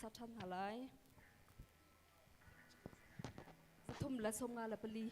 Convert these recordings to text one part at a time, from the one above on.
sa ṭhan hna lai. 354.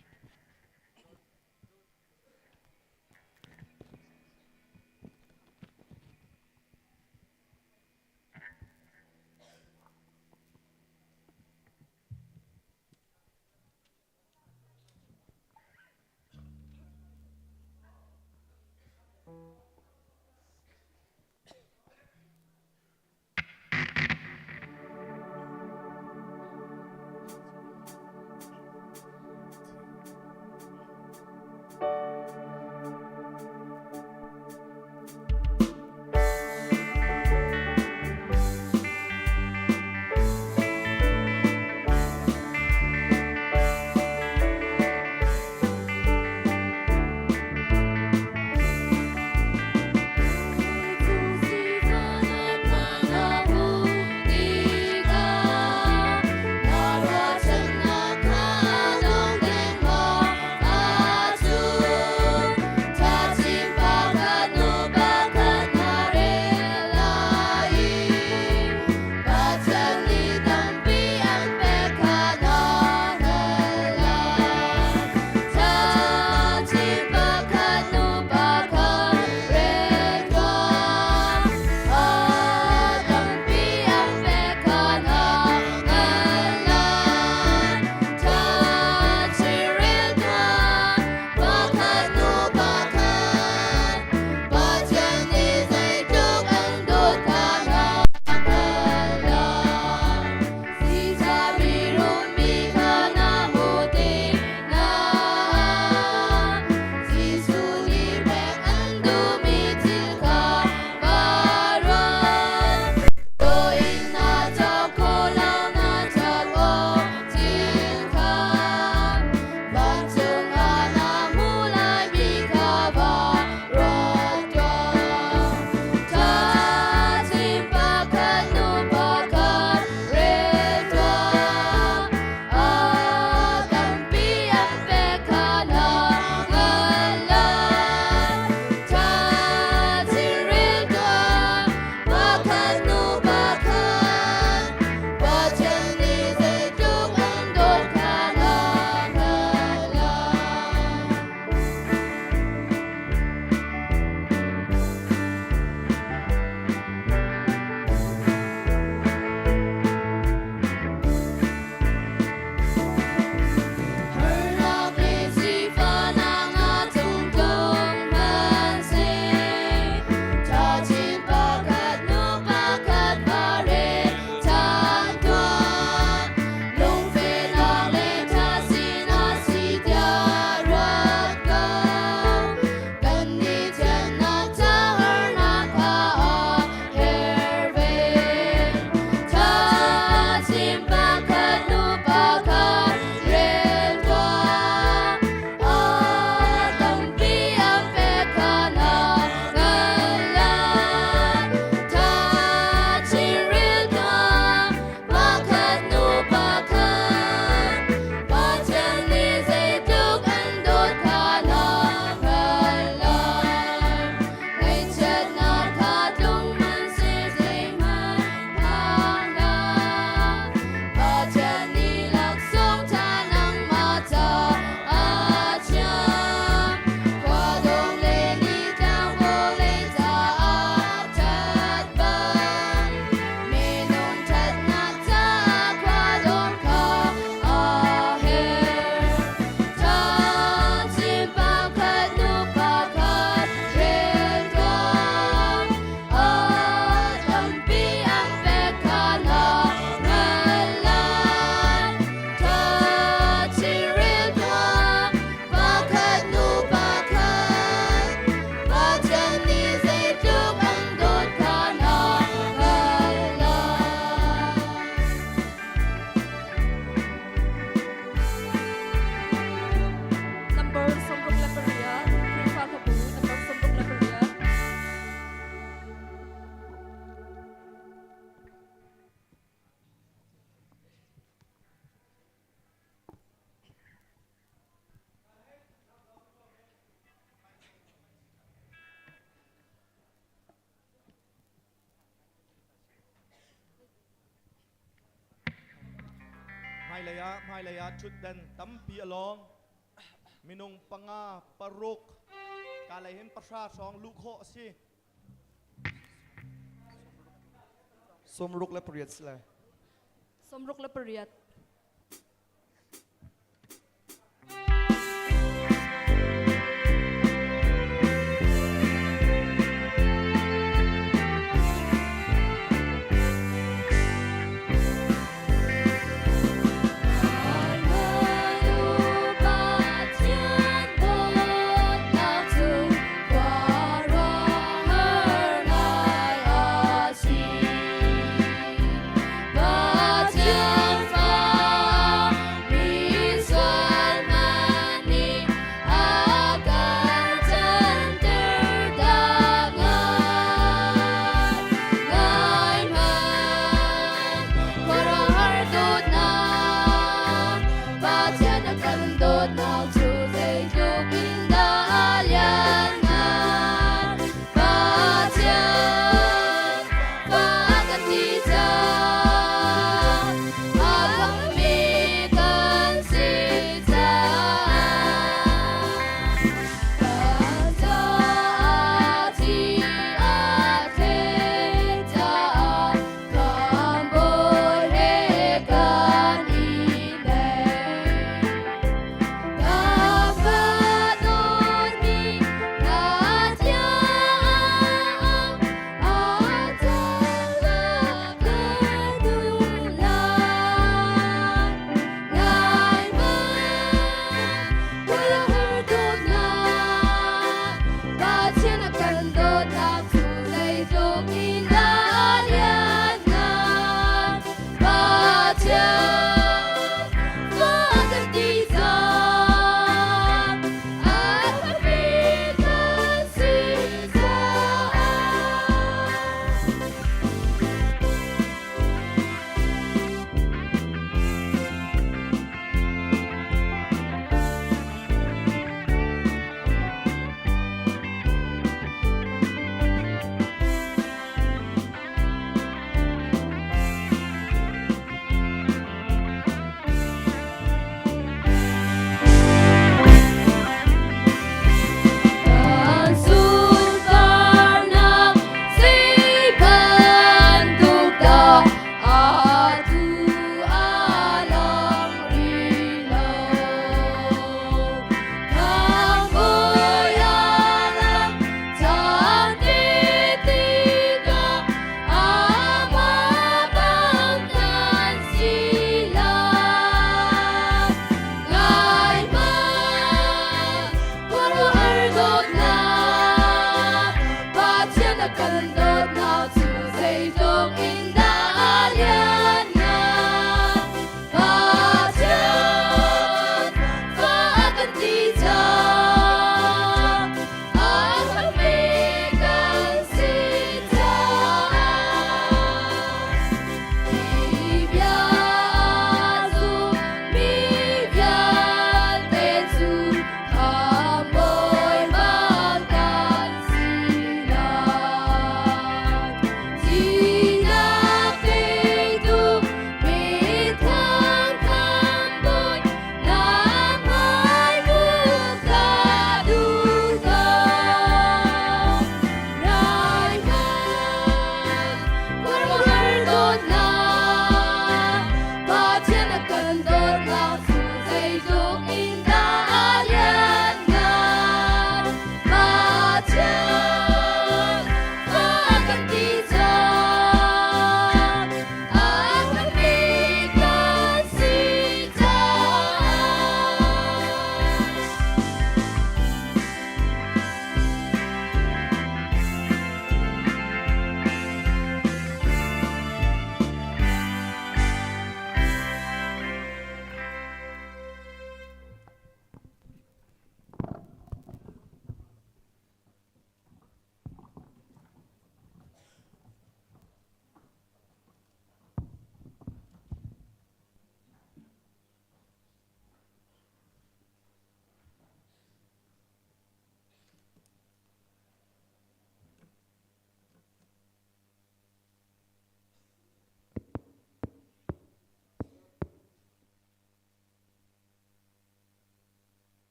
Hmailei ah hmailei ah ṭhutdan tampi a lawng. Minung panga, paruk, ka lei hin pahra hrawng luh khawh a si. 68 si lai. 68.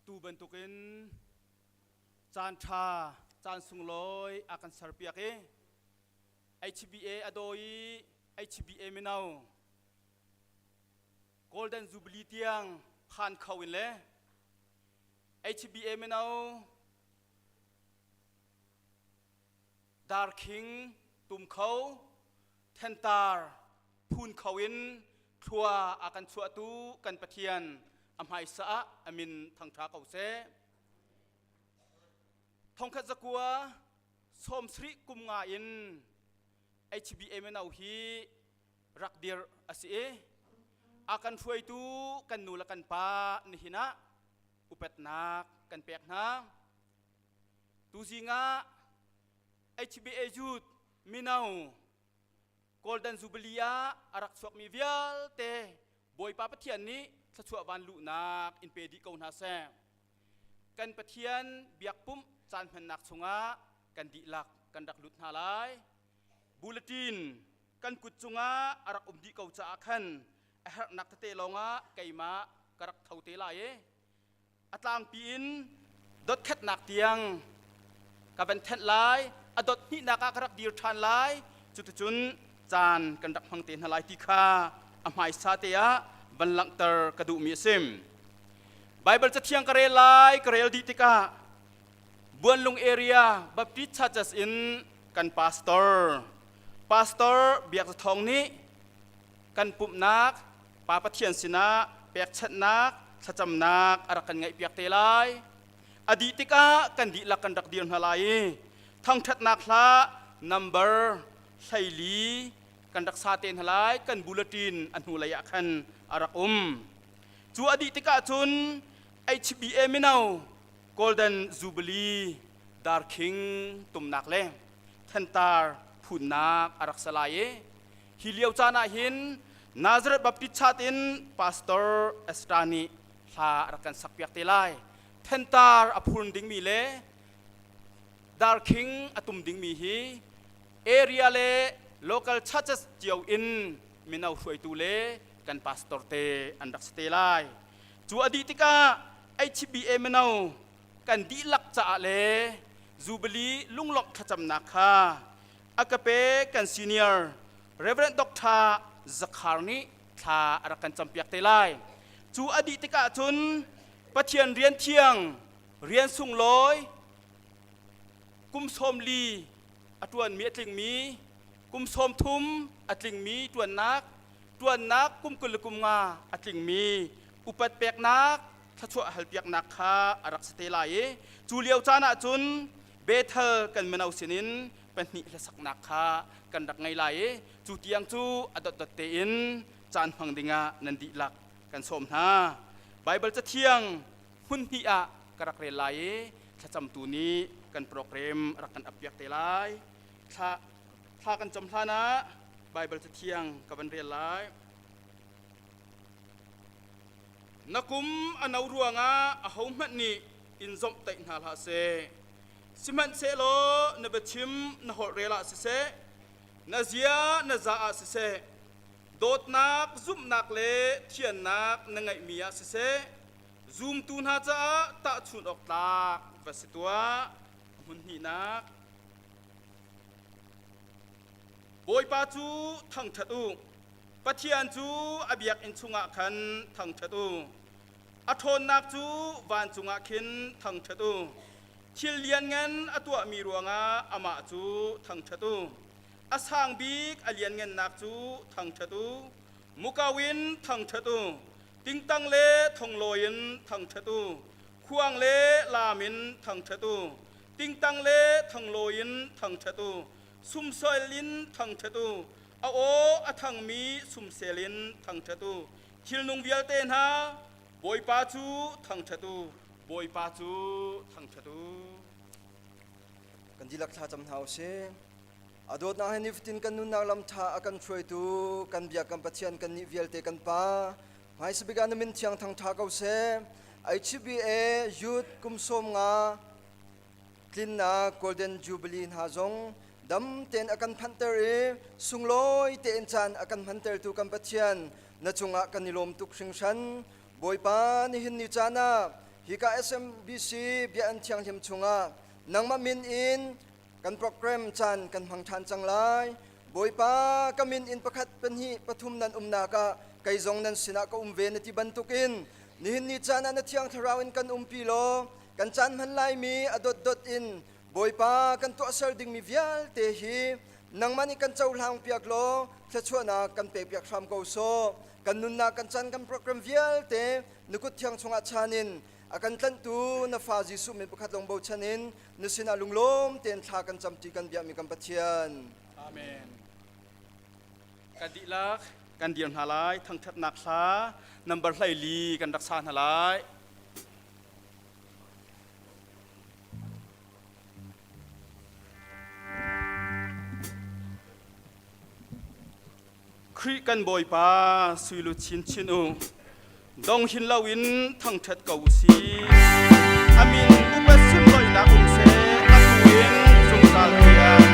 Atu bantukin caan ṭha, caan sunglawi a kan serpiak i HBA a daw i HBA mino Golden Jubilee tiang phan kho in le HBA mino Darkhing tum kho thentar phun kho in thlua a kan chuahtu kan Pathian a hmaisa ah a min thangṭha ko seh. Thongkhat zakua sawmsarih kum nga in HBA mino hi rak dir a si i a kan hruaitu kan nu le kan pa nihin ah upatnak kan pek hna. Tuzing ah HBA Youth mino Golden Jubilee ah a rak chuakmi vialte Bawipa Pathian nih thluachuah van luhnak in pe dih ko hna seh. Kan Pathian biakpumh caan hmannak chungah kan dihlak kan rak lut hna lai. Bulletin kan kut cungah a rak um dih ko caah khan a herhnak tete lawngah keimah ka rak tho te lai i a tlangpi in dotkhatnak tiang ka van thenh lai, a dot hnihnak ah ka rak dir ṭhan lai. Cuticun caan kan rak hmang te hna lai ti kha a hmaisa te ah van langhter ka duhmi a si. Baibal cathiang ka rel lai, ka rel dih tikah Buanlung area Baptist Churches in kan pastor Pastor Biak Za Thawng nih kan pumhnak Pa Pathian sinah pekchanhnak thlacamnak a rak kan ngaihpiak te lai. A dih tikah kan dihlak kan rak dir hna lai i thangṭhatnak hla number 14 kan rak sa te hna lai. Kan bulletin a hnulei ah khan a rak um. Cu a dih tikah cun HBA mino Golden Jubilee Darkhing tumnak le thantar phunnak a rak sa lai i hi lio caan ah hin Nazareth Baptist Church in Pastor Esther nih hla a rak kan sakpiak te lai. Thentar a phurn dingmi le darkhing a tum dingmi hi area le local churches cio in mino hruaitu le kan pastor te an rak si te lai. Cu a dih tikah HBA mino kan dihlak caah le Jubilee lunglawmh thlacamnak kha a ka pe kan senior Reverend Dr. Zakhar nih thla a rak kan campiak te lai. Cu a dih tikah cun Pathian rian thiang, rian sunglawi, kum 40 a ṭuanmi a tlingmi, kum 30 a tlingmi ṭuannak, ṭuannak kum 25 a tlingmi upat peknak, thluachuah halpiaknak kha a rak si te lai i cu lio caan ah cun Bethel kan mino sinin pahnih hlasaknak kha kan rak ngei lai i cu tiang cu a dotdot tein caan hmang dingah nan dihlak kan sawm hna. Baibal cathiang hmun hnih ah ka rak rel lai i thlacamtu nih kan program rak kan appiak te lai. Thla, thla kan cam hlan ah Baibal cathiang ka van rel lai. Na kum a no ruangah ahohmanh nih in zomhtaih hna hlah seh. Sihmanhsehlaw na biachim na holh rel ah siseh, na zia na za ah siseh, dawtnak, zumhnak le thiannak na ngeihmi ah siseh, zumtu hna caah tahchunh awk tlak va si tuah. Hmun hnihnak. Bawipa cu thangṭhat u. Pathian cu a biakinn chungah khan thangṭhat u. A ṭhawnnak cu vancung ah khin thangṭhat u. Thil lianngan a tuahmi ruangah amah cu thangṭhat u. A sang bik a lianngannak cu thangṭhat u. Muko in thangṭhat u. Tingtang le thonglawi in thangṭhat u. Khuang le laam in thangṭhat u. Tingtang le thonglawi in thangṭhat u. Sumsel in thangṭhat u. A aw a thangmi sumsel in thangṭhat u. Thilnung vialte hna, Bawipa cu thangṭhat u. Bawipa cu thangṭhat u. Kan dihlak thlacam hna u sih. A dawtnak he nifatin kan nunnak lam ṭha a kan hruaitu kan biak kan Pathian kannih vialte kan Pa hmaisabik ah na min thiang thangṭha ko seh. HBA Youth kum 50 tlinnak Golden Jubilee hna zong dam tein a kan phanhter i sunglawi tein caan a kan hmantertu kan Pathian na cungah kan i lawm tuk hringhran. Bawipa nihin ni caan ah Hika SMBC Biakinn Thianghlim chungah nangmah min in kan program caan kan hmang ṭhan cang lai. Bawipa, ka min in pakhat, pahnih, pathum nan umnak ah kei zong nan sinah ka um ve na ti bantukin nihin ni caan ah na Thiang Thlarau in kan umpi law kan caan hman laimi a dotdot in Bawipa kan tuahser dingmi vialte hi nangmah nih kan cohlang piak law thluachuahnak kan pek piak hram ko sawh. Kan nunnak kan caan kan program vialte na kut thiang chungah chan in a kan tlanhtu na fa Jesuh min pakhat lawng bochan in na sinah lunglawm tein thla kan camṭi kan biakmi kan Pathian. Amen. Kan dihlak kan dir hna lai thangṭhatnak hla number 14 kan rak sa hna lai. Khrih kan Bawipa sui lu chinchin u dong hin loin thangṭhat ko u si. A min upat sunlawinak um seh atu in zungzal tiang.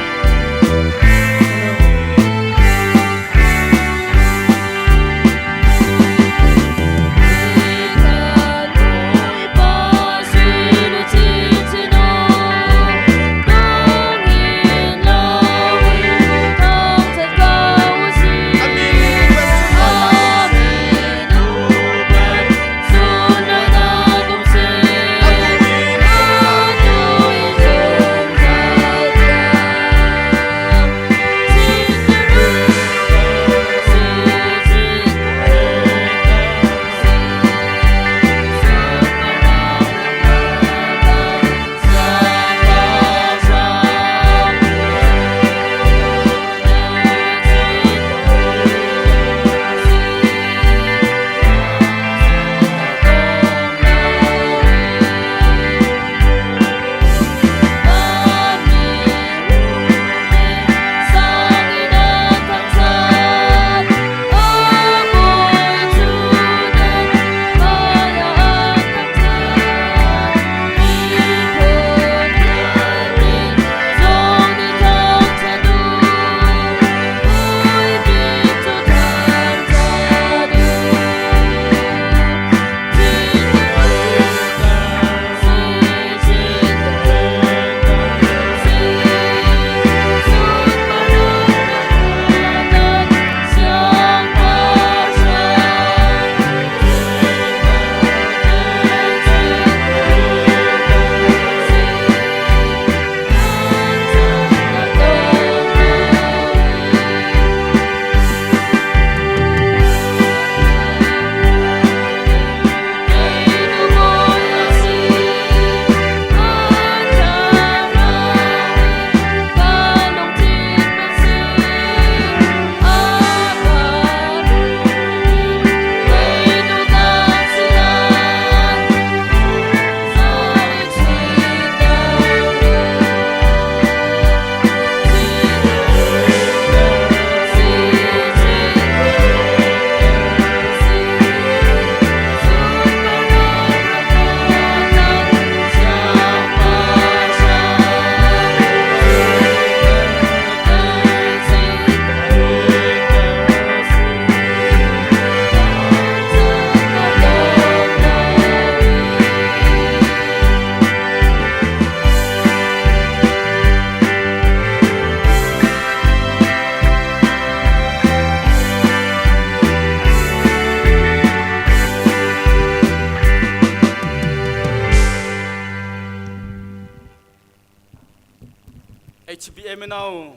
HBA Mino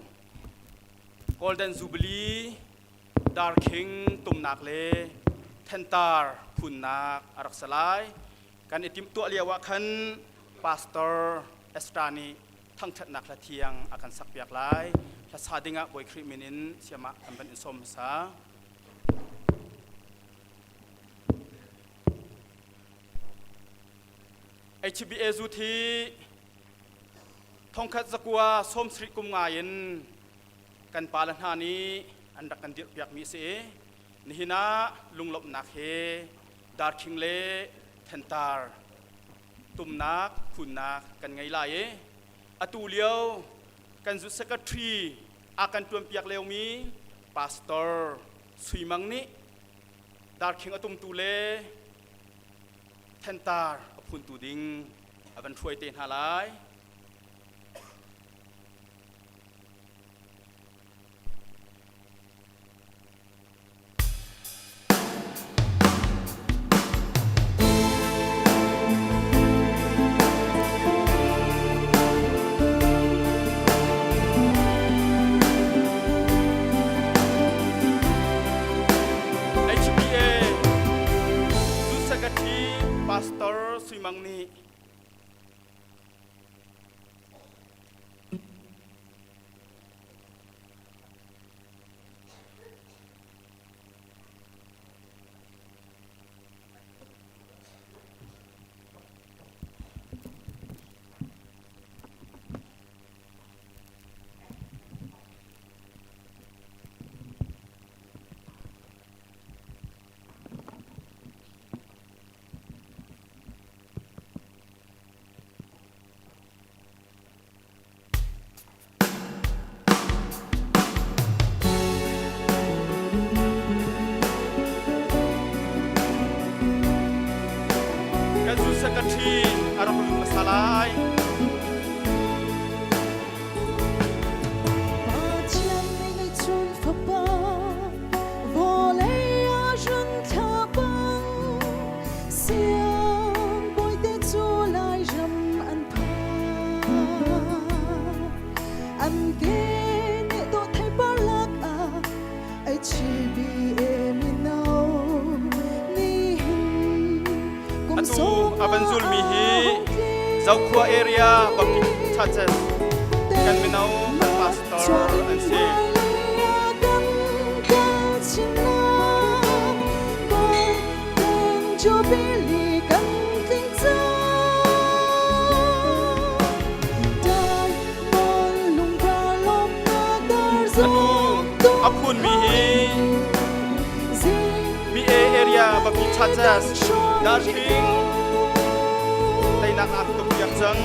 Golden Jubilee Darkhing tumnak le thentar phunnak a rak si lai. Kan i timhtuah lio ah khan Pastor Esther nih thangṭhatnak hla thiang a kan sakpiak lai. Hlasa dingah Bawi Khrih min in siamah kan van in sawm hmasa. HBA zu thi thongkhat zakua sawmsarih kum nga in kan pa le hna nih an rak kan dirhpiakmi a si i nihin ah lunglawmhnak he darkhing le thentar tumnak phunnak kan ngei lai i atu lio kan zu secretary a kan tuanpiak liomi pastor Sui Mang nih darkhing a tumtu le. Thentar a phuntu ding a van hruai te hna lai. HBA Zu Secretary Pastor Sui Mang nih Kan zu secretary a rak lut hmasa lai. Pathian nih cun fapa vawlei ah run thla bang siang bawite cu lairam an phan. An ke nih dawh theipar lak ah HBA mino nihin kum Atu sawm a van zulmi hi a hung tling. Zokhua area Baptist Churches kan mino kan pastor an si. Jubilee kan tling cang Diamond lungvar lawmnak dar Atu zong tum a phunmi hi BA area Baptist Churches Darking teinak ah tuk piak cang.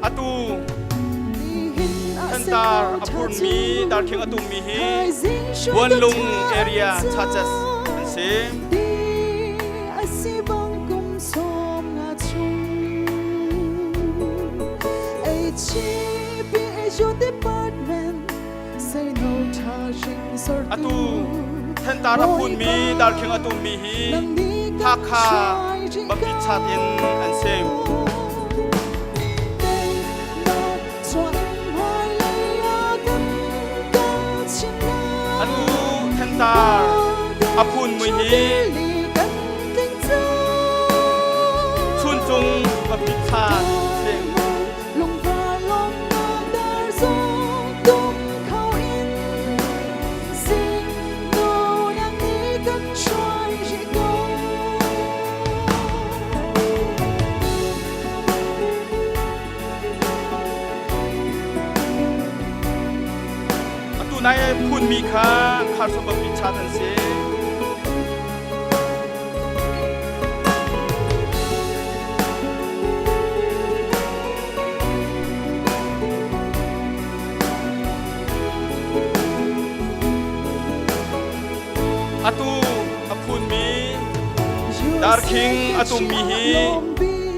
Atu Thantar a phurmi Darkhing a tummi hi Buanlung area Churches an si. Ti bang kum sawm nga chung HBHU department say no tha hring sor Atu Thantar a phunmi Darkhing a tummi hi Hakha Baptist Church in an si. Atu Thantar a phunmi hi Chuncung Baptist Church si. Lungvar lawmnak dar zong tum kho in zing nu nang nih kan hruai rih ko. Atu nai phunmi kha Kharsa Baptist Church an si. Atu a phunmi Darkhing a tummi hi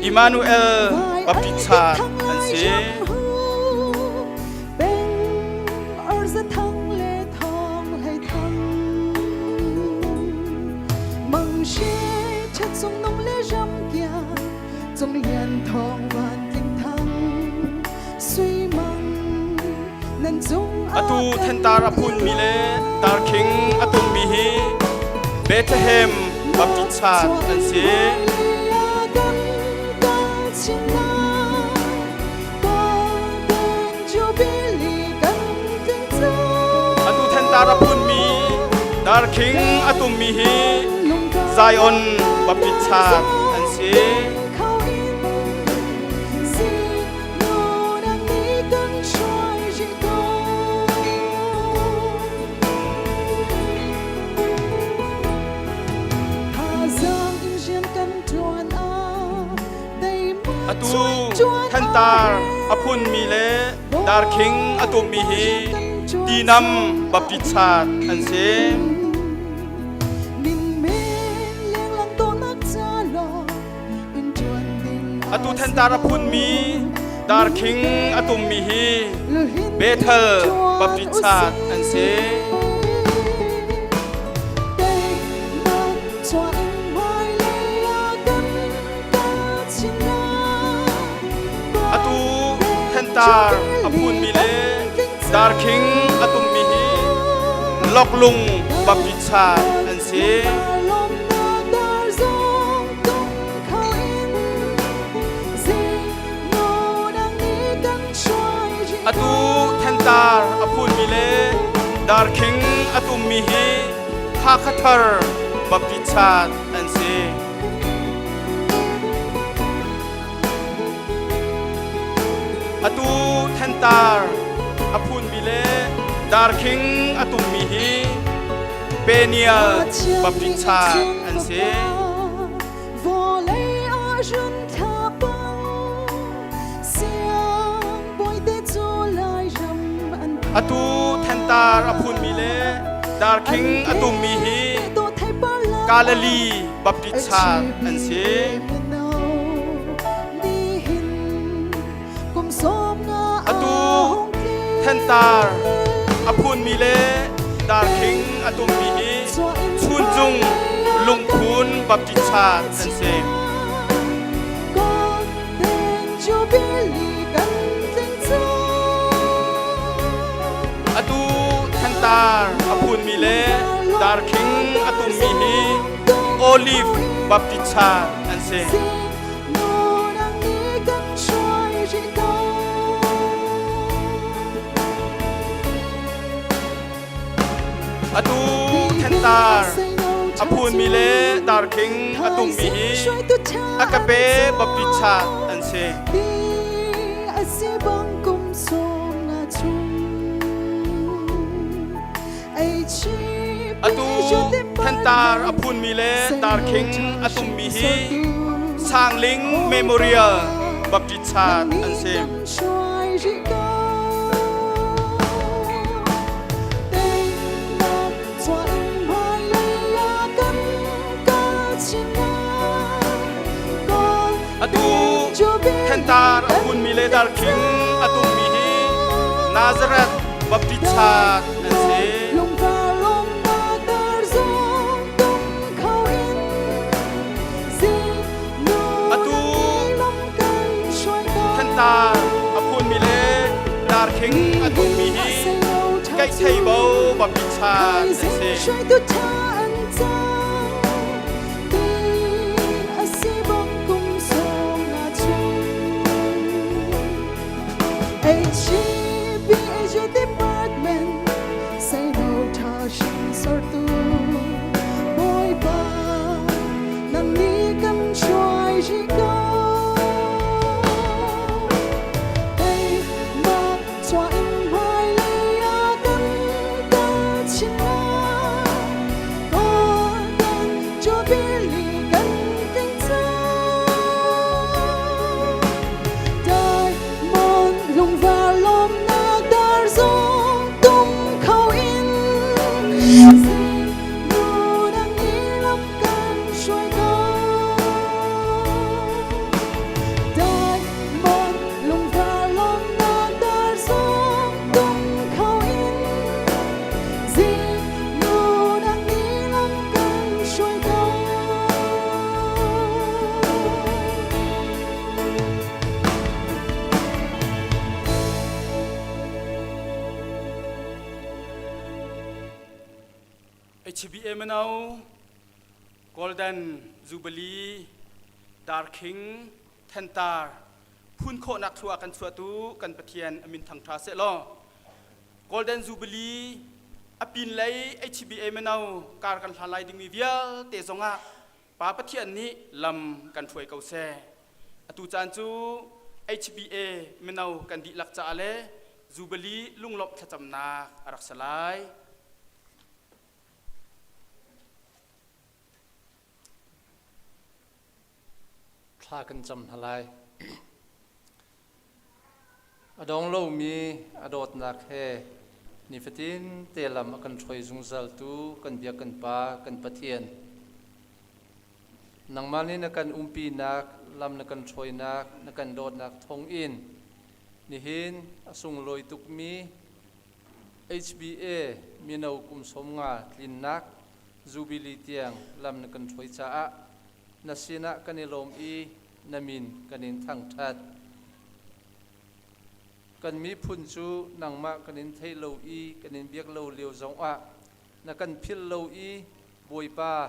Emmanuel Baptist Church an si. Atu Thentar a phunmi le Darkhing a tummi hi Bethlehem Baptist Church an si. Atu Thentar a phunmi Darkhing a tummi hi Zion Baptist Church an si. Atu Thantar a phunmi le Darkhing a tummi hi Tinam Baptist Church an si. Atu Thantar a phunmi darkhing a tummi hi Bethel Baptist Church an si. Atu Thantar a phunmi le darkhing a tummi hi Loklung Baptist Church an si. Atu Thantar a phunmi le darkhing a tummi hi Hakhathar Baptist Church an si. Atu Thantar a phunmi le darkhing a tummi hi Peniel Baptist Church an si. Atu Thantar a phunmi le darkhing a tummi hi Galilee Baptist Church an si. Atu Thantar a phunmi le darkhing a tummi hi Chuncung Lungphun Baptist Church an si. Atu Thantar a phunmi le darkhing a tummi hi Olive Baptist Church an si. Atu Thantar a phunmi le darkhing a tummi hi Akape Baptist Church an si. Atu Thantar a phunmi le darkhing a tummi hi Sangling Memorial Baptist Church an si. Atu Thantar a phunmi le darkhing a tummi hi Nazareth Baptist Church an si. Atu Thantar a phunmi le darkhing a tummi hi Kaihtheibo Baptist Church an si. HBA Mino Golden Jubilee Darkhing Thantar phun khawhnak thlua kan chuahtu kan Pathian amin thangṭha seh law Golden Jubilee a pinlei HBA mino kar kan hlan lai dingmi vialte zongah Pa Pathian nih lam kan hruai ko seh. Atu caan cu HBA mino kan dihlak caah le Jubilee lunglawmh thlacamnak a rak si lai. Thla kan cam hna lai. A dong lomi a dawtnak he nifatin te lam a kan hruai zungzaltu kan biak kan Pa kan Pathian. Nangmah nih na kan umpinak Lam na kan hruainak, na kan dawtnak thawngin nihin a sunglawi tukmi HBA mino kum 50 tlinnak Jubilee tiang lam na kan hruai caah na sinah kan i lawm i na min kan in thangṭhat. Kan miphun cu nangmah kan in theih lo i kan in biak lo lio zongah na kan philh lo i Bawipa,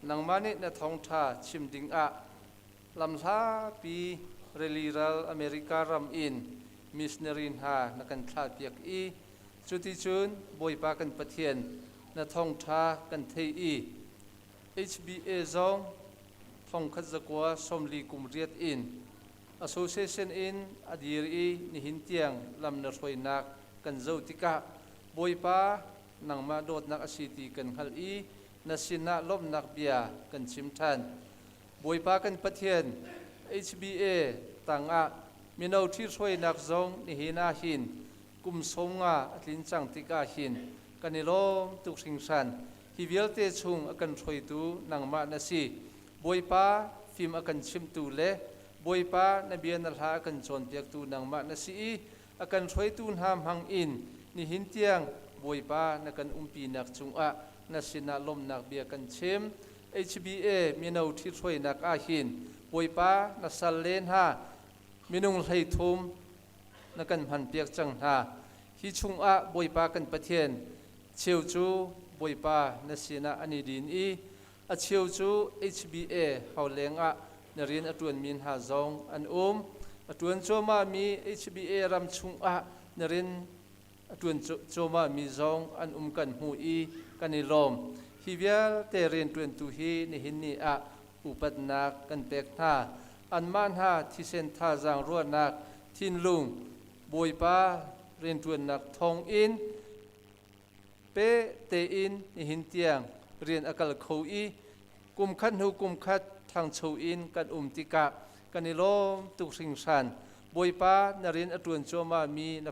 nangmah nih na thawngṭha chim dingah lamhlapi rili ral America ram in missionary hna na kan thlahpiak i cuticun Bawipa kan Pathian na thawngṭha kan theih i HBA zong 1948 in association in a dir i nihin tiang lam na hruainak kan zoh tikah Bawipa, nangmah dawtnak a si ti kan hngalh i na sinah lawmhnak bia kan chim ṭhan. Bawipa kan Pathian, HBA tangah mino ṭhithruainak zong nihin ah hin kum 50 a tlin cang tikah hin kan i lawm tuk hringhran. Hi vialte chung a kan hruaitu nangmah na si. Bawipa, fim a kan chimhtu le Bawipa, na bia na hla a kan cawnpiaktu nangmah na si i a kan hruaitu hna hmang in nihin tiang Bawipa na kan umpinak cungah na sinah lawmhnak bia kan chim. HBA mino ṭhithruainak ah hin Bawipa na salle hna minung 33 na kan hmanpiak cang hna. Hi chungah Bawipa kan Pathian cheu cu Bawipa na sinah an i din i a cheu cu HBA hauleng ah na rian a ṭuanmi hna zong an um. A ṭuan cuahmahmi HBA ram chungah na rian a ṭuan cuahmahmi zong an um kan hmu i kan i lawm. Hi vialte rianṭuantu hi nihin ni ah upatnak kan pek hna. Anmah hna thisen thazaang ruahnak thinlung Bawipa rianṭuannak thawngin pe tein nihin tiang rian a kal kho i kum khat hnu kum khat ṭhangcho in kan um tikah kan i lawm tuk hringhran. Bawipa, na rian a ṭuan cuahmahmi na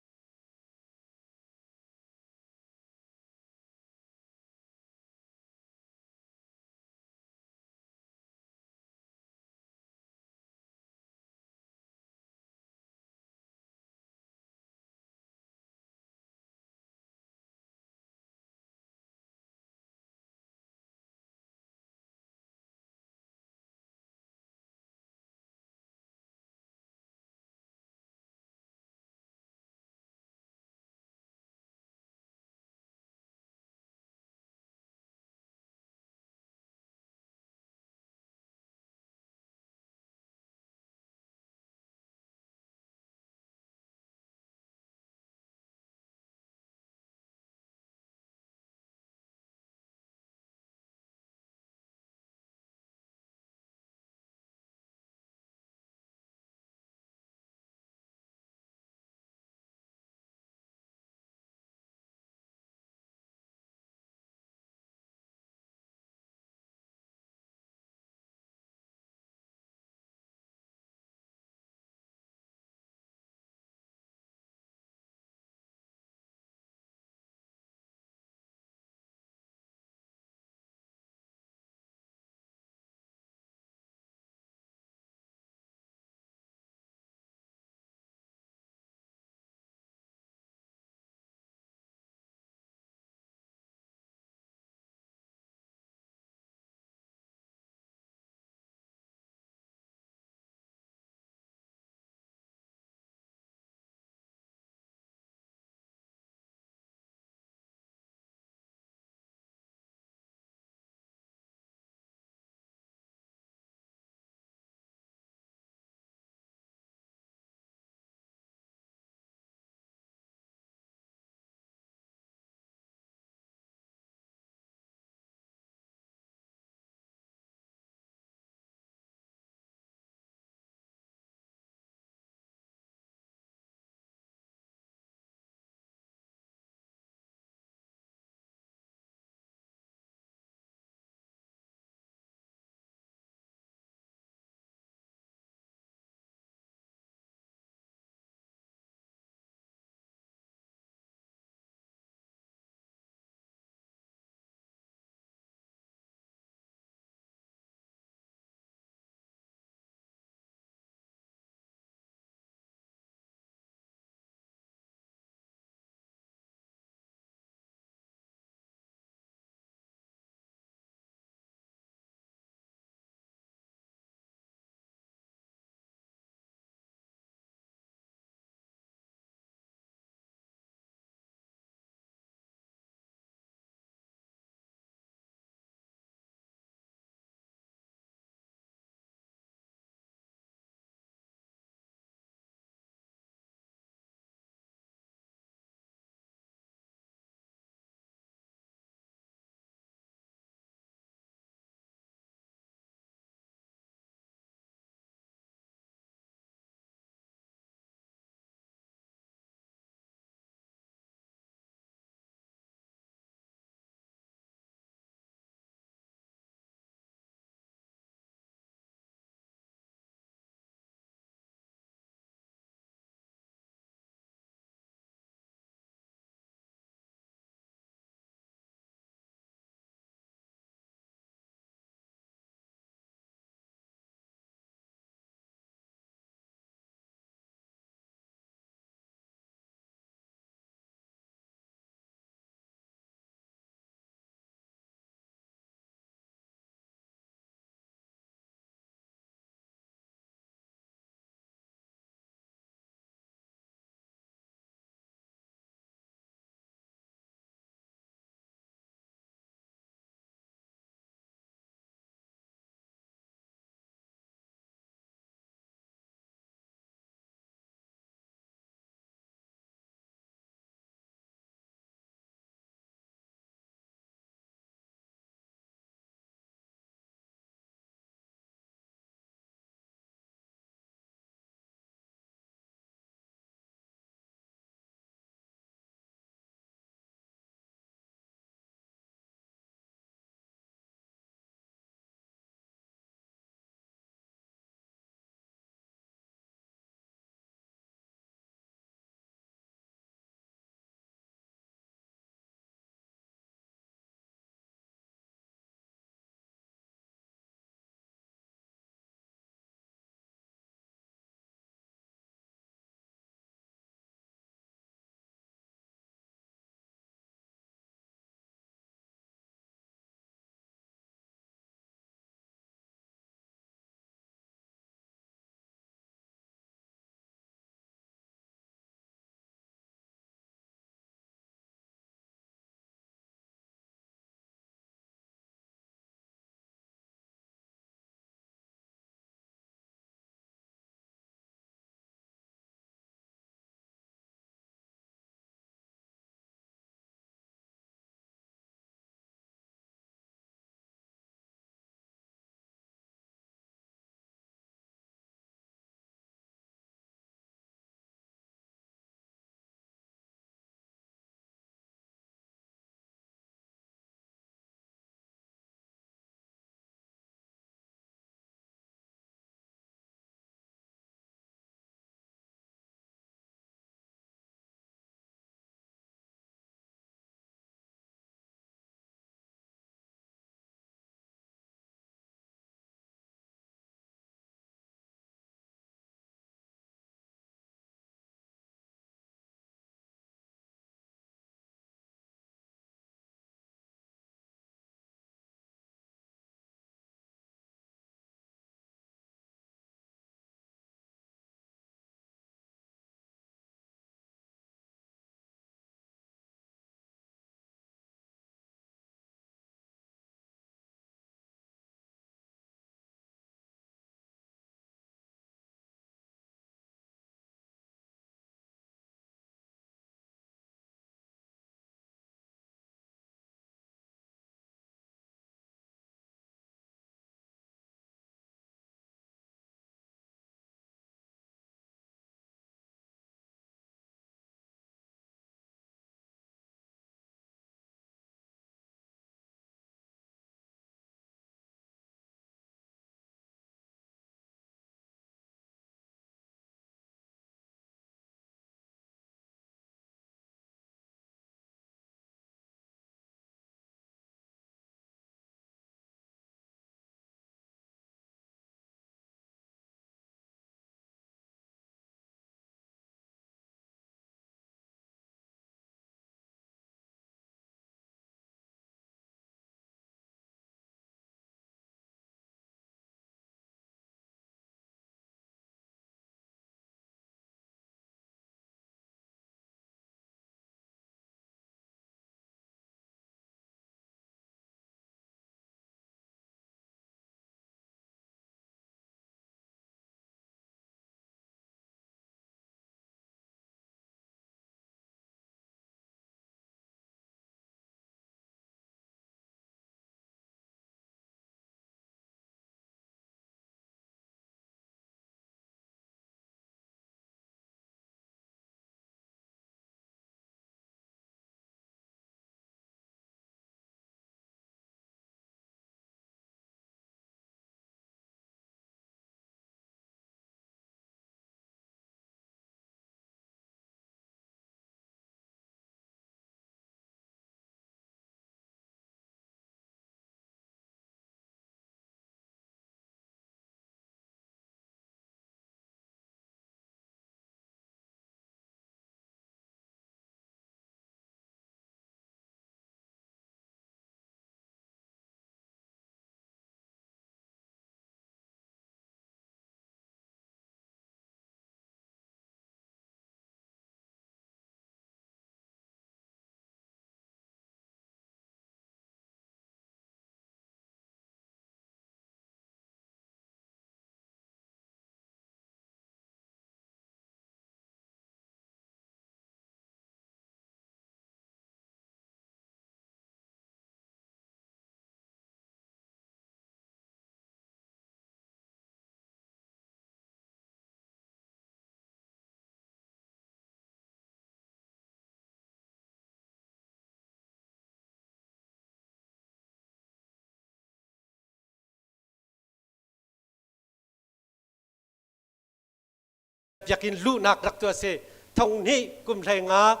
Biakinn luhnak rak tuah a si. Thong hnih kum hlei nga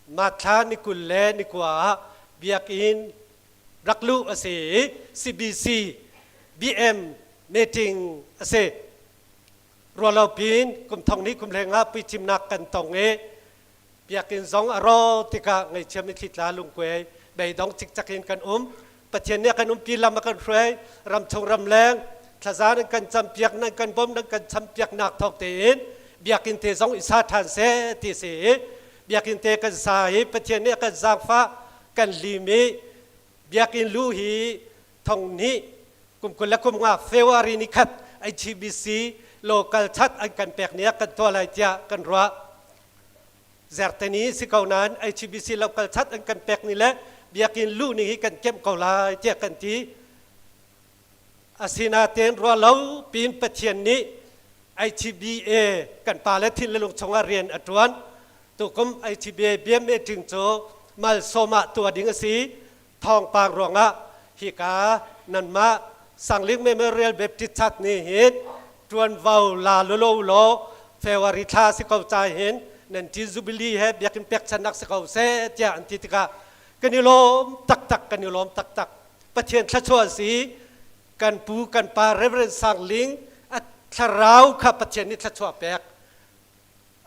Mathla ni 20 le ni 9 ah biakinn rak luh a si i CBC BM meeting a si. Rualo pin kum thong hnih kum hlei nga puicimnak kan tong i biakinn zong a ro tikah ngaihchia mitthli tla lungkuai beidong cikcak in kan um. Pathian nih a kan umpi lam a kan hruai ramchung ramleng thlazan an kan campiak nan kan bawm nan kan champiaknak thawk tein biakinn te zong i sa ṭhan seh ti si i biakinn te kan sa i Pathian nih a kan zaangfah kan lim i biakinn lu hi thong hnih kum 20 le kum nga February ni khat HBC local chat an kan pek ni ah kan tuah lai tiah kan ruah. Zerteni si ko nain HBC local chat an kan pek ni le biakinn luh ni hi kan kemh ko lai tiah kan ti. Asinain ruah lo pin Pathian nih HBA kan pa le thin le lung chungah rian a ṭuan. Tukum HBA BMA meeting cu malsawm ah tuah ding a si. Thawngpang ruangah hika nanmah Sangling Memorial Baptist Church nih hin ṭuanvo la lolo law February thla si ko ca hin nan ṭin Jubilee he biakinn pekchannak si ko seh tiah an ti tikah kan i lawm taktak kan i lawm taktak. Pathian thluachuah si kan pu kan pa Reverend Sang Ling a thlarau kha Pathian nih thluachuah pek.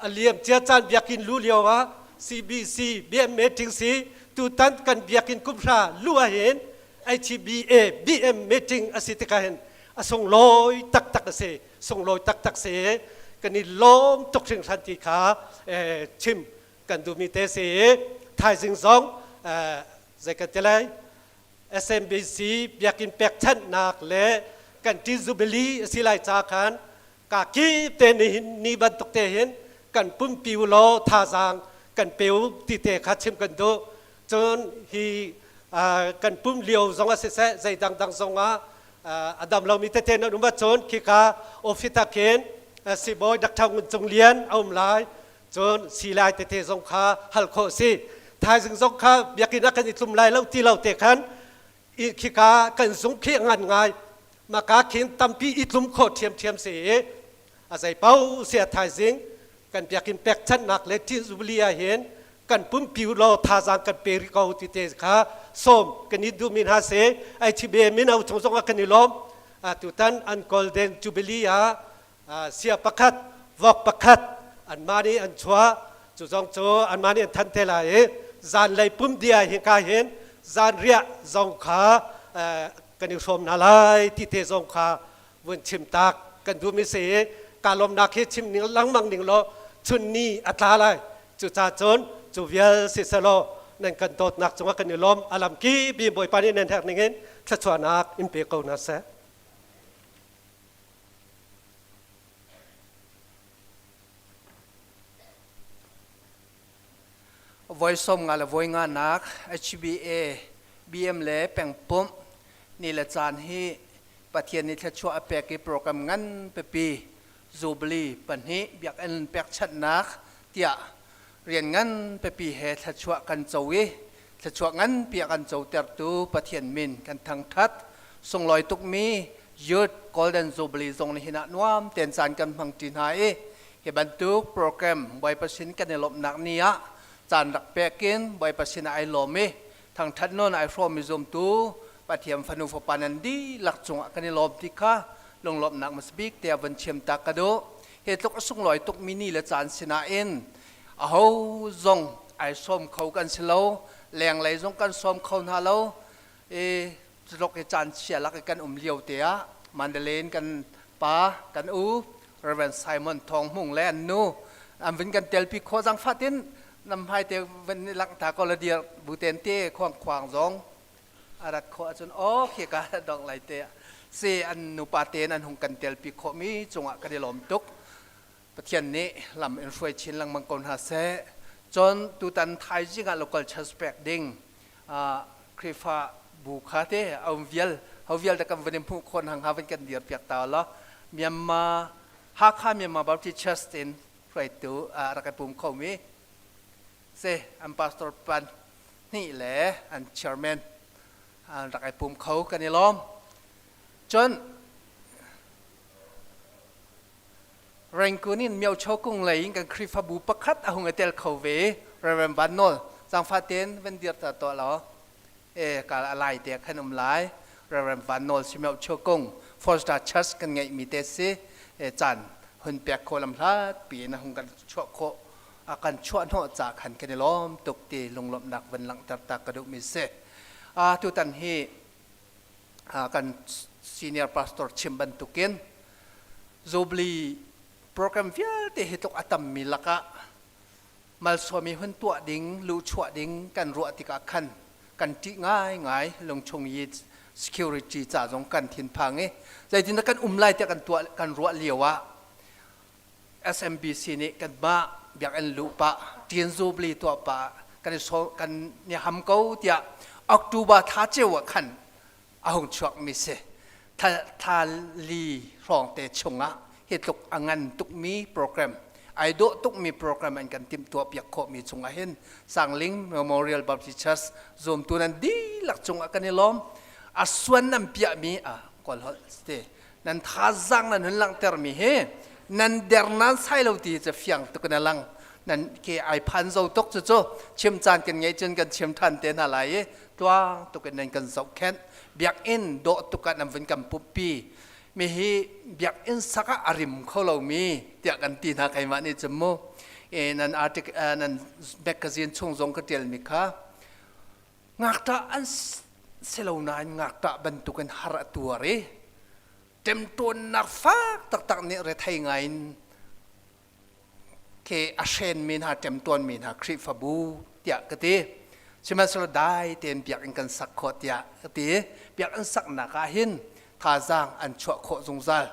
A liam cia caan biakinn lu lio ah CBC BM meeting si tutan kan biakinn kumhra lu ah hin HBA BM meeting a si tikah hin a sunglawi taktak a si sunglawi taktak si kan i lawm tuk hringhran ti kha chim kan duhmi te si thaizing zong zei kan ti lai SMBC biakinn pekchanhnak le kan ṭin jubilee a si lai ca khan ka kip te nihin ni bantuk te hin kan pumpi u law thazaang kan pe u ti te kha chim kan duh. Cun hi kan pum lio zong ah siseh zei dangdang zong ah a dam lomi tete nan um ahcun khika office ah khin sibawi Dr. Ngun Cung Lian a um lai. Cun silai tete zong kha hal khawh si. Thaizing zong kha biakinn ah kan i tlum lai lo ti lo te khan khika kan zung khi ngan ngai maka khin tampi i tlum khawh ṭhiamṭhiam si i a zei paoh sia thaizing kan biakinn pekchanhnak le ṭin jubilee ah hin kan pumpi law thazaang kan pe rih ko ti te kha sawm kan i duhmi hna si. Ai thibe mino chung zong ah kan i lawm. Tutan an golden jubilee ah sia pakhat vok pakhat anmah nih an chuah cu zong cu anmah nih an thanh te lai i zanlei pum dia hi ka hin zanriah zong kha kan i hrawm hna lai ti te zong kha vun chim tak kan duhmi si i ka lawmnak hi chim ning lengmang ning law chun ni a tla lai. Cucaah cun cu vial si selaw nan kan dawtnak cungah kan i lawm. Alam ki bi Bawipa nih nan herh ningin thluachuahnak in pe ko hna seh. Voi 50 le voi nganak HBA BM le pengpumh ni le caan hi Pathian nih thluachuah a pek i program ngan pipi Jubilee pahnih biakinn pekchanhnak tiah rian ngan pipi he thluachuah kan co i thluachuah nganpi a kan cotertu Pathian min kan thangṭhat. Sunglawi tukmi Youth Golden Jubilee zong nihin ah nuam tein caan kan hmang ṭi hna i hi bantuk program Bawipa sin kan i lawmhnak ni ah caan rak pek in Bawipa sin ah ai lawm i thangṭhat nawn ai hrawmmi zumtu Pathian fanu fapa nan dihlak cungah kan i lawm ti kha lunglawmhnak hmasabik te ah von chiam ta ka duh. Hi tluk a sunglawi tukmi ni le caan sinain aho zong ai sawm kho kan si lo, lenglei zong kan sawm kho hna lo. I culok i caan chia lak i kan um lio te ah Mandalay in kan pa kan u Reverend Simon Thawng Hmung le an nu an vun kan telpi khawh zangfah tin nam hmai te van langta ko la dir buten te khuang khuang zong a rat khawh ahcun aw khi ka dong lai te si an nupa tein an hung kan telpi khawhmi cungah kan i lawm tuk. Pathian nih lam in hruai chin lengmang ko hna seh. Cun tutan thaizing ah local church pek ding Khrihfa bu kha te a um vial ho vial da kan van in hmuh khon hang ha van kan dir piak ta la Myanmar Hakha Myanmar Baptist Church tin hruaitu rak i pum kho mi se an pastor pan hnih le an chairman an rak i pum kho kan i lawm. Cun. Rangoon in Myocho kung lei in kan Khrihfabu pakhat a hung i tel kho ve Reverend Van Nawl zaangfah tein van dir ta tuah law e kal a lai te khan um lai Reverend Van Nawl si Myocho kung Four Star Church kan ngeih mi te si e caan hun pek kho lam hlat pi in a hung kan chuah khawh a kan chuah hnawh ca khan kan i lawm tuk ti lunglawmhnak van langhter ta ka duh mi si a tutan hi kan senior pastor chim bantukin Jubilee program vialte hi tluk a tammi lakah malsawmi hun tuah ding luhchuah ding kan ruah tikah khan kan ṭih ngaingai lungchung yi security ca zong kan thinphang i zeitin kan um lai tiah kan tuah kan ruah lio ah SMBC nih kanmah biakinn luh pah ṭin Jubilee tuah pah kan i kan i ham ko tiah October thla ceu ah khan a hung chuakmi si. Thla li hrawng te chungah hi tluk a ngan tukmi program ai dawh tukmi program an kan timhtuah piak khawhmi chungah hin Sangling Memorial Baptist Church zumtu nan dihlak cungah kan i lawm. A suan nan piahmi a kawl holh te nan thazaang nan hun langhtermi hi nan der nan sai lo ti cu fiang tuk in a lang nan ke ai phan zo tuk cu cu chim caan kan ngei cun kan chim than te hna lai i tluang tuk in nan kan zohkhenh biakinn dawh tuk ah nan vun kan pumpi mi hi biakinn sak ah a rim kho lomi tiah kan ti hna keimah nih cun mu e nan article nan magazine chung zong ka tial mi kha Ngakṭah an si lo nain ngakṭah bantukin har a tuar i ṭemṭawnnak fak taktak nih rethei ngaiin ke a hrenmi hna ṭemṭawnmi hna Khrihfabu tiah ka ti. Sihmanhsehlaw dai tein biakinn kan sak khawh tiah ka ti. Biakinn saknak ah hin thazaang an chuah khawh zungzal.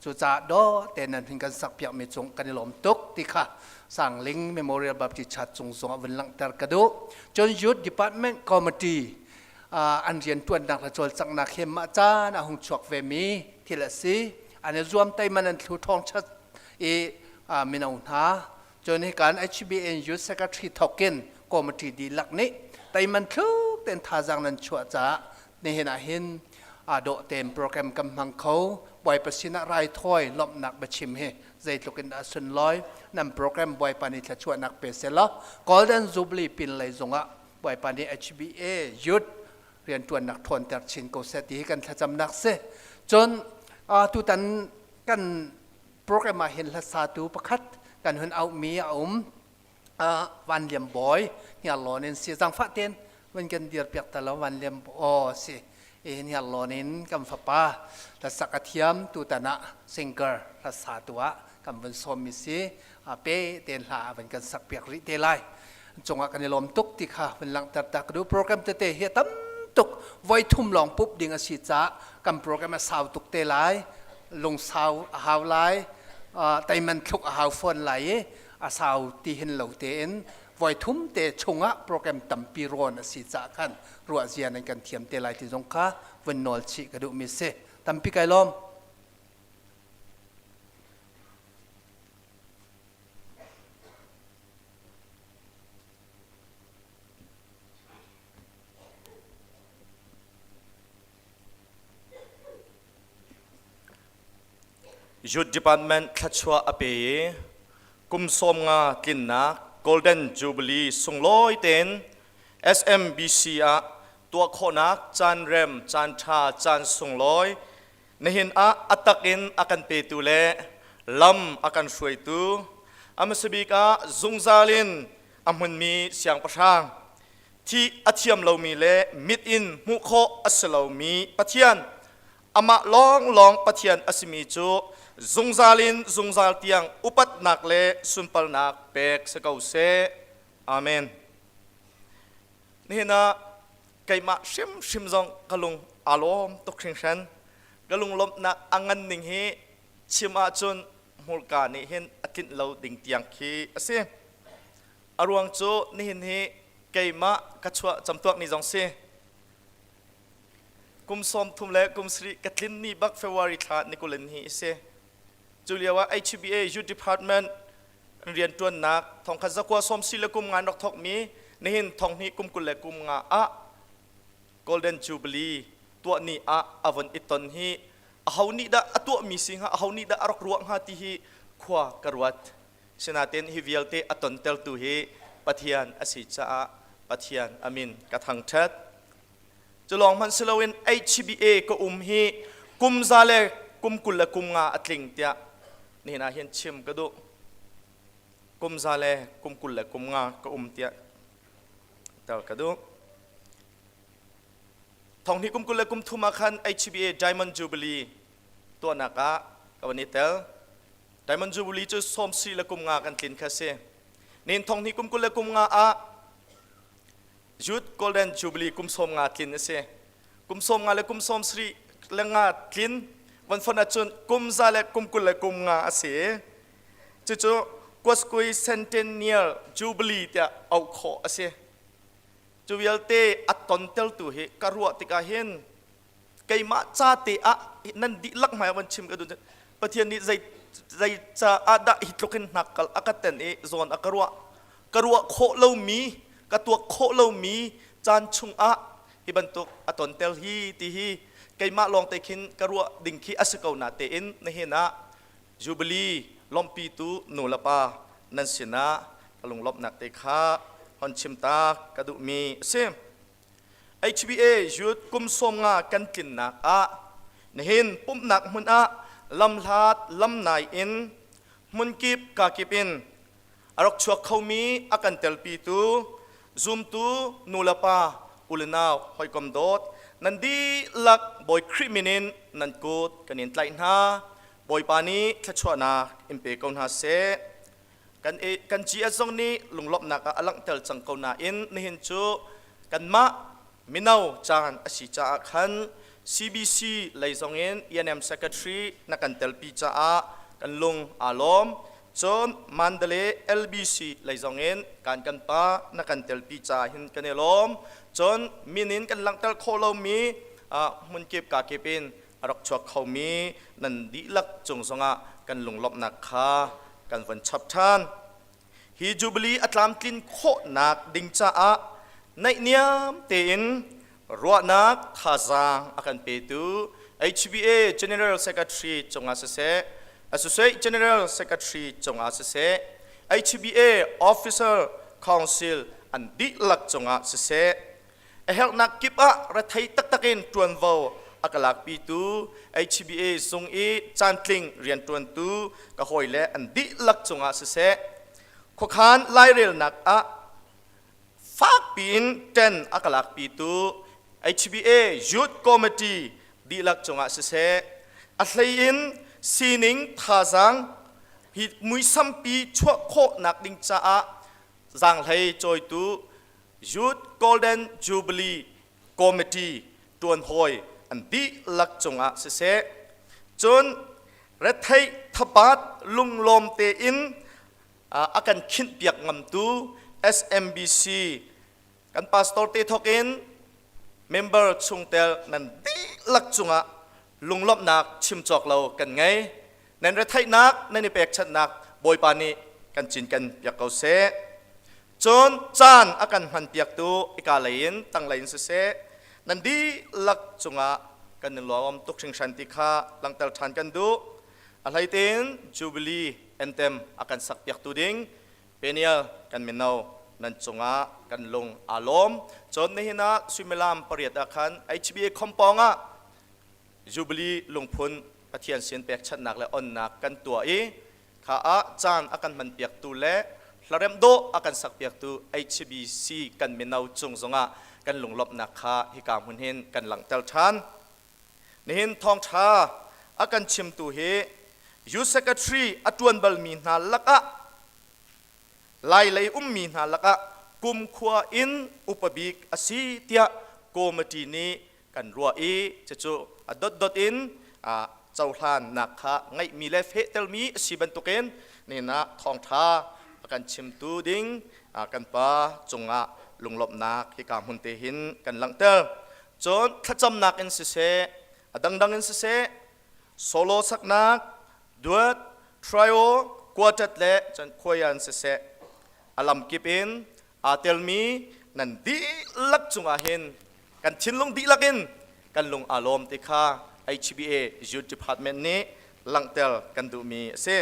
Cucaah dawh tein nan hun kan sakpiakmi cung kan i lawm tuk ti kha Sangling Memorial Baptist Church cung zong ah vun langhter ka duh. Cun Youth Department Committee an rianṭuannak le cawlcanghnak hi mah caan a hung chuak vemi thil a si. An i zuam teiman an thlu ṭhawng chat i mino hna cun hikan HBN Youth Secretary thokin committee dihlak nih teiman thluk tein thazaang nan chuah caah nihin ah hin aa dawh tein program kan hmang kho Bawipa sinah raithawi lawmhnak biachim hi zeitluk in dah sunlawi nan program Bawipa nih thluachuahnak pe selaw Golden Jubilee pin lei zongah Bawipa nih HBA youth rianṭuannak ṭhawnter chin ko seh ti hi kan thlacamnak si cun tutan kan program ah hin hlasatu pakhat kan hun auhmi a um Van Liam Bawi hniarlawn in si zangfah ten van kan dir piak ta lo Van Liam aw si e hniarlawn in kan fapa hlasak a thiam tutan ah singer hlasa tu ah kan vun sawm mi si pe ten hla van kan sak piak rih te lai cungah kan i lawm tuk ti kha vun langhter ta ka duh program tete hi tam tuk voi thum lawng pup ding a si caah kan program a sau tuk te lai lungsau a hau lai teiman thluk a hau fawn lai i a sau ti hin lo tein voi thum te chungah program tampi rawn a si caah khan ruah zia nan kan thiam te lai ti zong kha vun nawl chih ka duhmi si tampi kai lawm. Youth Department thluachuah a pe i kum 50 tlinnak Golden Jubilee sunglawi tein SMBC ah tuah khawhnak caan rem, caan ṭha, caan sunglawi nihin ah a tak in a kan petu le lam a kan hruaitu a hmasabik ah zungzal in a hmunmi siangpahrang thih a thiam lomi le mit in hmuh khawh a si lomi Pathian amah lawnglawng Pathian a simi cu zungzal in zungzal tiang upatnak le sunparnak pek si ko seh. Amen. Nihin ah keimah hrimhrim zong ka lung aa lawm tuk hringhran. Ka lunglawmhnak a ngan ning hi chim ahcun hmurka nih hin a tlinh lo ding tiang khi a si. A ruang cu nihin hi keimah ka chuah camtuak ni zong si. Kum 30 le kum sarih ka tlin ni bak February thla ni kulin hi a si. Cu lio ah HBA Youth Department rianṭuannak thongkhat zakua sawm si le kum nga an rak thawkmi nihin thonghnih kum 20 le kum nga ah Golden Jubilee tuah ni ah a von i ton hi aho nih dah a tuahmi si hnga aho nih dah a rak ruah hnga ti hi Khua ka ruat. Sinain hi vialte a tontertu hi Pathian a si caah Pathian a min ka thangṭhat. Cu lawng hmanh si loin HBA ka um hi kum za le kum 20 le kum nga a tling tiah nihin ah hin chim ka duh. Kum za le kum 20 le kum nga ka um tiah tel ka duh. Thonghnih kum 20 le kum thum ah khan HBA Diamond Jubilee tuahnak ah ka van i tel. Diamond Jubilee cu 70 le kum nga kan tlin kha si. Nin thonghnih kum 20 le kum nga ah Youth Golden Jubilee kum 50 tlin a si. Kum 50 le kum 70 le nga tlin van fon ahcun kum za le kum 20 le kum nga a si. Cucu Kwaskui Centennial Jubilee tiah auh khawh a si. Cu vialte a tonteltu hi ka ruah tikah hin keimah ca te ah nan dihlak hmai ah van chim ka duh Pathian nih zei zei caah dah hi tluk in hnakkal a ka ten i zawn a ka ruah ka ruah khawh lomi ka tuak khawh lomi caan chungah hi bantuk a tontel hi ti hi keimah lawng te khin ka ruah ding khi a si ko na tein nihin ah Jubilee lawmhpitu nu le pa nan sinah ka lunglawmhnak te kha hon chim ta ka duhmi a si. HBA Youth kum 50 kan tlinnak ah nihin pumhnak hmun ah lamhlat lamnai in hmunkip kakip in a rak chuak khomi a kan telpitu zumtu nulepa ulenau hawikom dawt nan dihlak Bawi Khrih min in nan kut kan in tlaih hna. Bawipa nih thluachuahnak in pe ko hna seh. Kan kan GS zong nih lunglawmhnak ah a langhter cang ko nain nihin cu kanmah mino caan a si caah khan CBC lei zong in ENM Secretary na kan telpi caah kan lung aa lawm. Cun Mandalay LBC lei zong in kan kan pa na kan telpi caah hin kan i lawm. Cun min in kan langhter khawh lomi hmunkip kakip in a rak chuak khomi nan dihlak cung zongah kan lunglawmhnak kha kan von chap ṭhan. Hi Jubilee a tlamtlin khawhnak ding caah naihniam tein ruahnak thazaang a kan petu HBA General Secretary cungah siseh, Associate General Secretary cungah siseh, HBA Officer Council an dihlak cungah siseh, a herhnak kip ah rethei taktak in ṭuanvo a ka lakpitu HBA zung i caantling rianṭuantu ka hawile an dihlak cungah siseh khuakhan lairelnak ah fakpi in ṭen a ka lakpitu HBA Youth Committee dihlak cungah siseh a hlei in sining thazaang hi muisampi chuah khawhnak ding caah zaanghlei cawitu Youth Golden Jubilee Committee ṭuanhawi an dihlak cungah siseh, cun retheih thabat lunglawm tein a kan khinhpiak ngamtu SMBC kan pastor te thawk in member chungtel nan dihlak cungah lunglawmhnak chim cawk lo kan ngei. Nan retheihnak nan i pekchanhnak Bawipa nih kan cinken piak ko seh. Cun caan a kan hmanpiaktu ika lei in tanglei in siseh nan dihlak cungah kan i lawm tuk hringhran ti kha langhter ṭhan kan duh. A hleitin Jubilee anthem a kan sakpiaktu ding Peniel kan mino nan cungah kan lung aa lawm. Cun nihin ah suimilam 8 ah khan HBA compound ah Jubilee lungphun Pathian sin pekchanhnak le onnak kan tuah i kha ah caan a kan hmanpiaktu le hlaremh dawh a kan sakpiaktu HBC kan mino cung zongah kan lunglawmhnak kha hika hmun hin kan langhter ṭhan. Nihin thawngṭha a kan chimtu hi Youth Secretary a ṭuan balmi hna lakah Lai lei ummi hna lakah kumkhua in upa bik a si tiah committee nih kan ruah i cucu a dotdot in cohlannak kha ngeihmi le fehtermi a si bantukin nihin ah thawngṭha a kan chimtu ding kan pa cungah lunglawmhnak hika hmun te hin kan langhter. Cun thlacamnak in siseh, a dangdang in siseh, solo saknak, duet, trio, quartet le cun choir in siseh, a lamkip in aa telmi nan dihlak cungah hin kan thinlung dihlak in kan lung aa lawm ti kha HBA Youth Department nih langhter kan duhmi a si.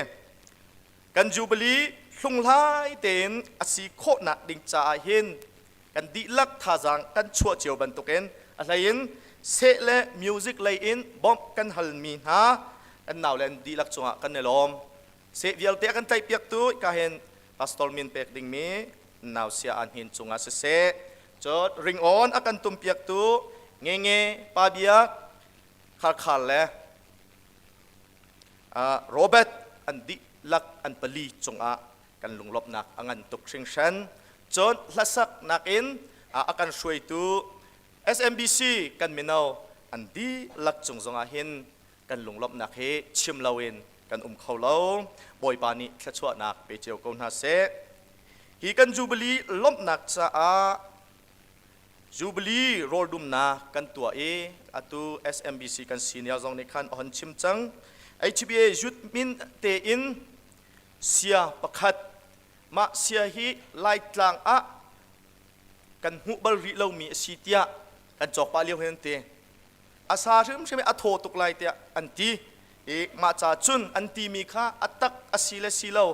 Kan Jubilee hlunghlai tein a si khawhnak ding caah hin kan dihlak thazaang kan chuah cio bantukin a hleiin seh le music lei in bawmh kan halmi hna kan nau le an dihlak cungah kan i lawm. Seh vialte a kan tlaihpiaktu ka hin pastor min pek dingmi nau sia an hin cungah siseh, cun ringawn a kan tumpiaktu Ngenge Pa Biak Kharkhar le Robert an dihlak an pali cungah kan lunglawmhnak a ngan tuk hringhran. Cun hlasaknak in a kan hruaitu SMBC kan mino an dihlak cung zongah hin kan lunglawmhnak hi chim loin kan um kho lo. Bawipa nih thluachuahnak pe cio ko hna seh. Hi kan Jubilee lawmhnak caah Jubilee rawldumnak kan tuah i atu SMBC kan senior zong nih khan a hon chim cang. HBA youth min tein sia pakhat, mah sia hi Laitlang ah kan hmuh bal rih lomi a si tiah kan cawk pah lio hin an ti. A sa hrimhrim i a thaw tuk lai tiah an ti i mah ca cun an timi kha a tak a si le si lo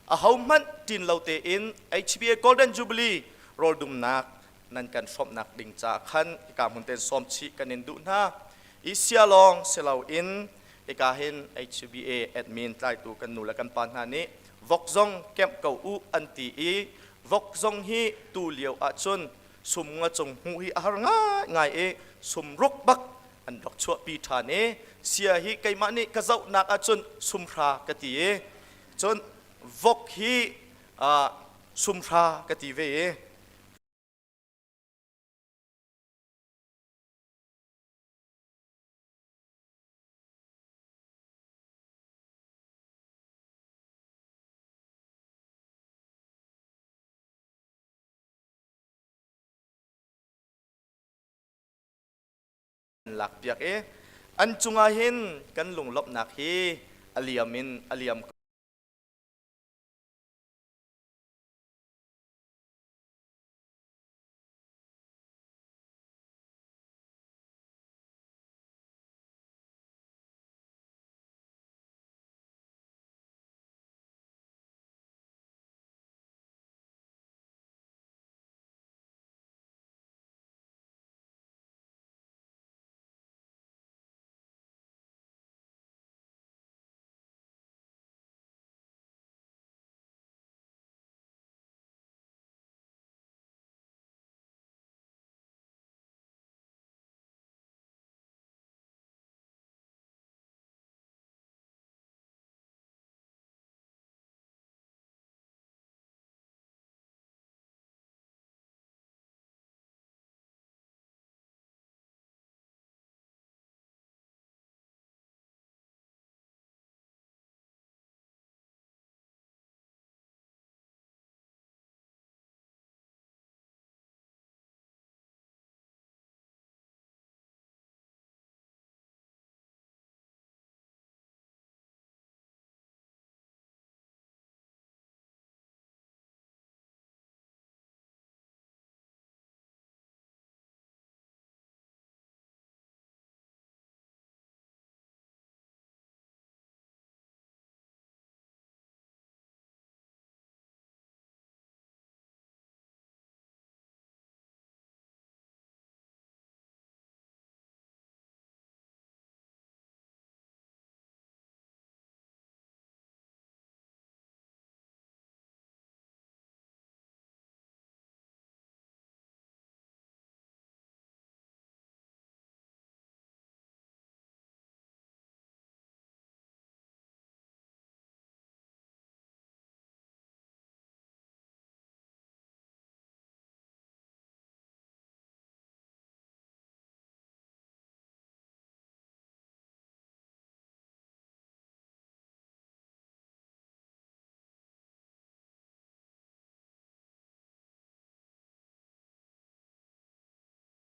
ahohmanh ṭin lo tein HBA Golden Jubilee rawldumnak nan kan hrawmhnak ding ca khan hika hmun ten sawm chih kan in duh hna. I sia lawng si loin hika hin HBA admin tlaitu kan nu le kan pa hna nih vok zong kemh ko u an ti i vok zong hi tu lio ahcun sum nga cung hmuh hi a har ngaingai i sum ruk bak an rak chuahpi ṭhan i sia hi keimah nih ka zohnak ahcun sumhra ka ti i cun vok hi sumhra ka ti ve i lakpiak i an cungah hin kan lunglawmhnak hi a liam in a liam.